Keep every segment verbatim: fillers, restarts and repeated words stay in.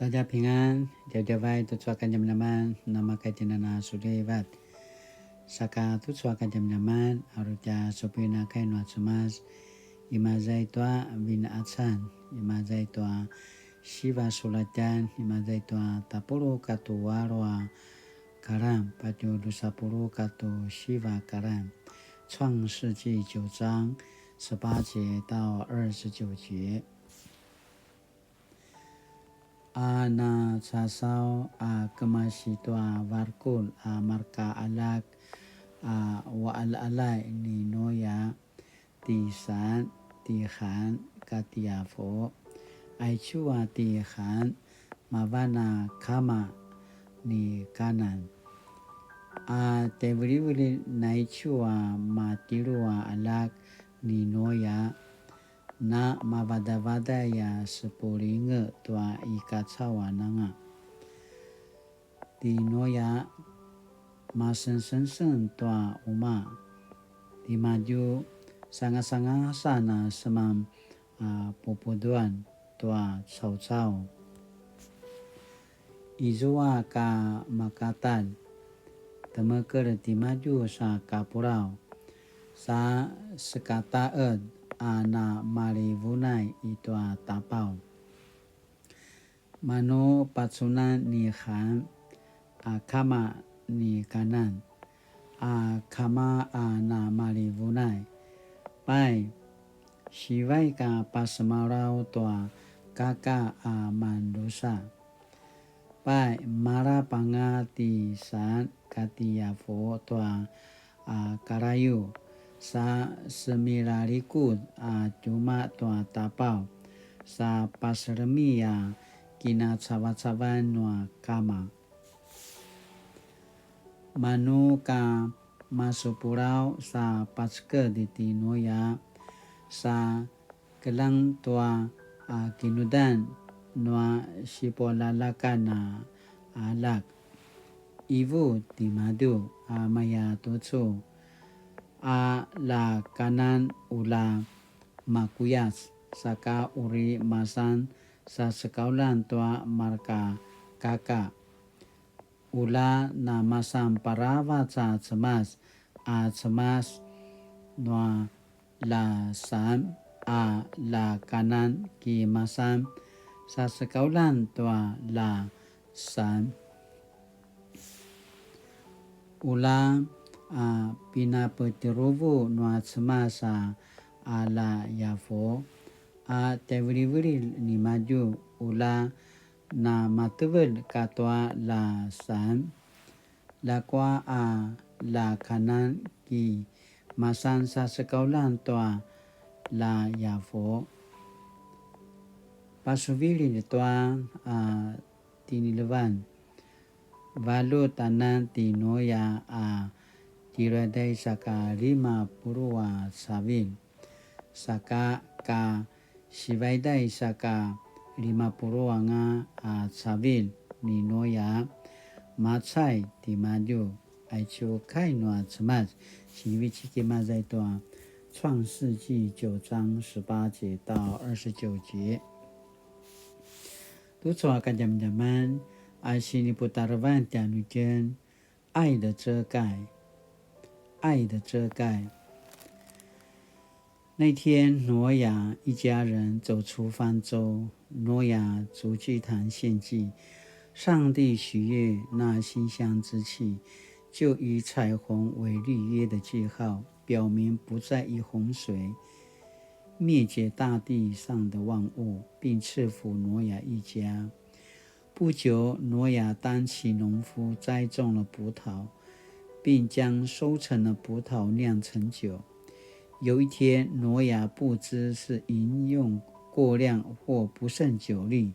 大家平安, djavadjavay tucu a kadjamadjaman, namakaitinana sulivat. Saka tucu a kadjamadjaman, aru tja supin a kai nua Cemas, imaza i tua Vinqacan, imaza i tua siva sulatjan, imaza i tua tapuluq katua alu a karan, patje drusa puluq katua siva karan. 创世纪九章十八节到二十九节。 A na casaw a kemasi tua varkul a marka aljak a uqaljaqaljay ni Nuya, ti San, ti Han, kati Yafu. Aicu a ti Han, mavan a kama ni Kanan. A tjaivilivililj naicu a matjelu a aljak ni Nuya, na mavadavadai a sepulinge tua i kacauan anga. Ti Nuya masengsengseng tua quma, timadju sangasangasan a seman a pupuduan tua caucau. Izua ka makatalj, temekelj timadju sa kapulaw, sa sekataqed a na malivunay i tua tapaw. Manu pacunan ni Han a kama ni Kanan, a kama a na malivunay. Pai, sivaik a pasemalaw tua kaka a mandrusa. Pai, malap anga ti San kati Yafu tua a karayu, sa semilalikud a tjumaq tua tapaw, sa paselemi a kinacavacavan nua kama. Manu ka masupulaw sa paceked ti Nuya, sa keljang tua a kinudan nua sipualalakan a aljak. Ivu timadju a maya tucu, a la Kanan ula makuyac, saka uri masan sasekauljan tua marka kaka. Ula na masan paravac a Cemas, a Cemas nua la San a la Kanan, ki masan sasekauljan tua la San. Ula a pinapetjuruvu nua Cemas a, a la Yafu, a tjaivilivililj nimadju, ula na matevelj katua la San. Ljakua a la Kanan ki masan sasekauljan tua la Yafu. Pasuvililj tua a tinilevan. Valjut anan ti Nuya a tjiljuaday saka lima puluq a cavilj, saka ka sivaiday saka lima puluq anga a cavilj ni Nuya, macay timadju. Aicu kai nua Cemas, sinivecik imaza i tua 创世纪九章十八节到二十九节. Tucu a kadjamadjaman a siniputarevan tjanuitjen, 爱的遮盖，爱的遮盖。那天，挪亚一家人走出方舟，挪亚筑祭坛献祭。上帝喜悦那馨香之气，就以彩虹为立约的记号，表明不再以洪水灭绝大地上的万物，并赐福挪亚一家。不久，挪亚当起农夫，栽种了葡萄，并将收成的葡萄酿成酒。有一天，挪亚不知是饮用过量或不胜酒力，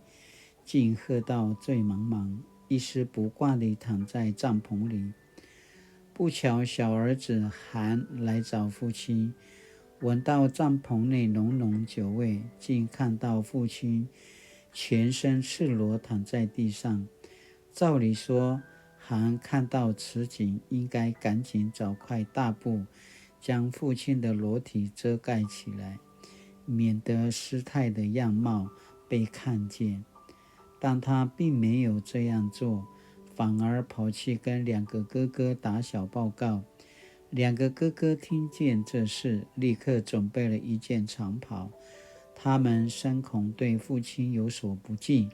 竟喝到醉茫茫，一丝不挂地躺在帐篷里。不巧，小儿子含来找父亲，闻到帐篷内浓浓酒味，竟看到父亲全身赤裸躺在地上。照理说，含看到此景，应该赶紧找块大布，将父亲的裸体遮盖起来，免得失态的样貌被看见。但他并没有这样做，反而跑去跟两个哥哥打小报告。两个哥哥听见这事，立刻准备了一件长袍。他们深恐对父亲有所不敬，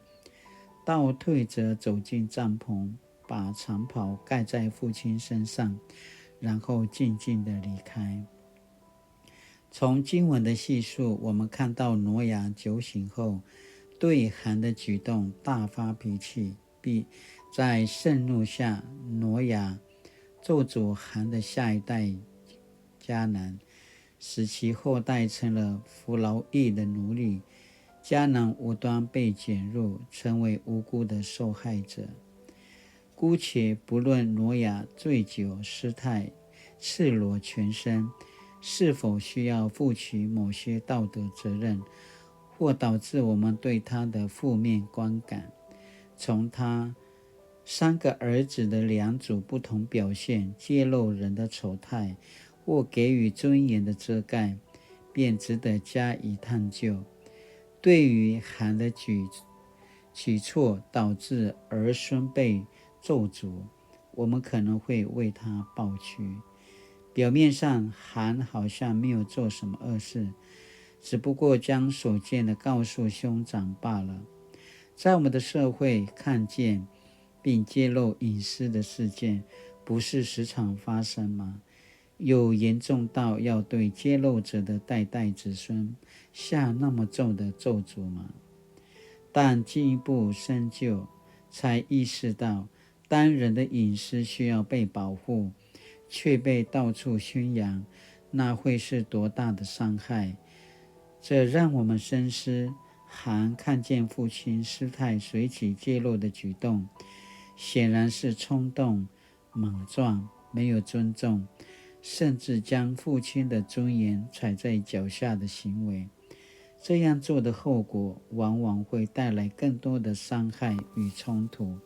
倒退着走进帐篷，把长袍盖在父亲身上，然后静静地离开。从经文的叙述，我们看到挪亚酒醒后，对含的举动大发脾气，并在盛怒下，挪亚咒诅含的下一代迦南，使其后代成了服劳役的奴隶。迦南无端被卷入，成为无辜的受害者。姑且不论挪亚醉酒失态、赤裸全身，是否需要负起某些道德责任，或导致我们对他的负面观感。从他三个儿子的两组不同表现揭露人的丑态，或给予尊严的遮盖，便值得加以探究。对于含的举举措导致儿孙被咒诅，我们可能会为他抱屈。表面上含好像没有做什么恶事，只不过将所见的告诉兄长罢了。在我们的社会，看见并揭露隐私的事件，不是时常发生吗？有严重到要对揭露者的代代子孙下那么重的咒诅吗？但进一步深究，才意识到，当人的隐私需要被保护，却被到处宣扬，那会是多大的伤害。这让我们深思，含看见父亲失态随即揭露的举动，显然是冲动、莽撞、没有尊重，甚至将父亲的尊严踩在脚下的行为。这样做的后果，往往会带来更多的伤害与冲突。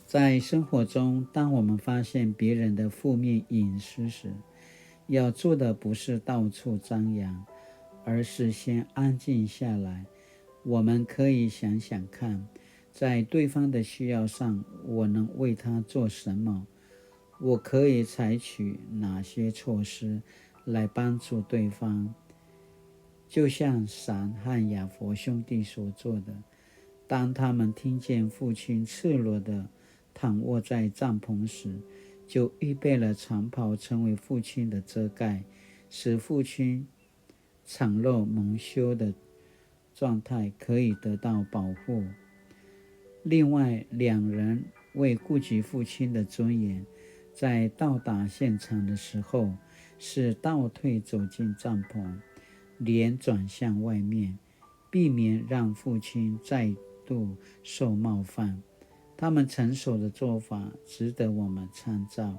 在生活中，当我们发现别人的负面隐私时，要做的不是到处张扬，而是先安静下来。我们可以想想看，在对方的需要上，我能为他做什么？我可以采取哪些措施来帮助对方？就像闪和亚佛兄弟所做的，当他们听见父亲赤裸地躺卧在帐篷时，就预备了长袍成为父亲的遮盖，使父亲敞露蒙羞的状态可以得到保护。另外，两人为顾及父亲的尊严，在到达现场的时候是倒退走进帐篷，脸转向外面，避免让父亲再度受冒犯。他们成熟的做法值得我们参照。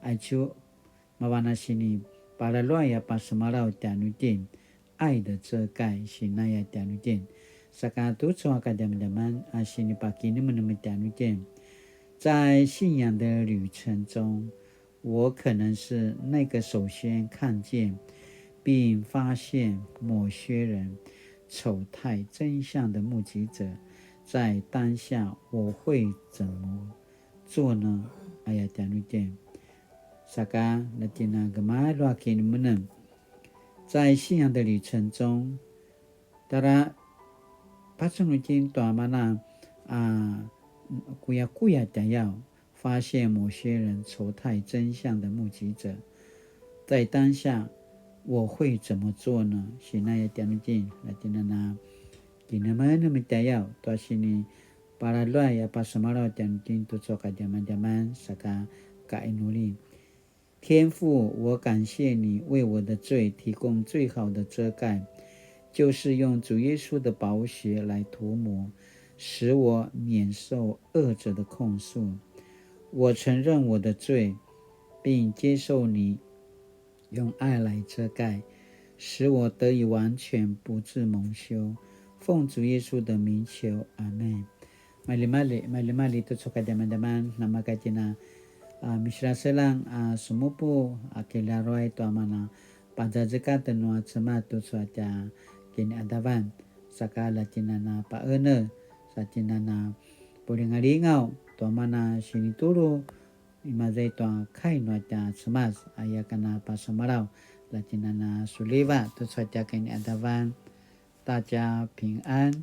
Aicu, mavan a sini palaluay a pasemalaw tjanuitjen, 爱的遮盖, sinaya tjanuitjen. Saka tucu a kadjamadjaman a sini pakinemenem tjanuitjen. 在信仰的旅程中，我可能是那个首先看见并发现某些人丑态真相的目击者，在当下我会怎么做呢？Aya tjanuitjen. Saka, na tjina gemalju a kinemenem. 在信仰的旅程中, tara pacunutjen tua mana a kuyakuya tjayaw, 发现某些人丑态真相的目击者，在当下我会怎么做呢？Sinaya tjanuitjen, na tjina na kinemenem tjayaw, tua sini palaluay a pasemalaw tjanuitjen tucu a kadjamadjaman saka kainuli. 天父，我感谢你为我的罪提供最好的遮盖，就是用主耶稣的宝血来涂抹，使我免受恶者的控诉。我承认我的罪，并接受你用爱来遮盖，使我得以完全，不致蒙羞。奉主耶稣的名求，阿们。Malimali, malimali tucu a kadjamadjaman, namaka tjina, a, miselaselang, a, sumupu, a, kilaruay tua mana pazazekatjen nua Cemas tucu a tja kiniadavan, saka la tjina na paene, la tjen a na pulingalingaw tua mana sinitulu, imaza i tua kai nua tja Cemas, aya ka na pasemalaw, la tjen a na suliva, tucu a tja kaini adavan, ta tja pingan,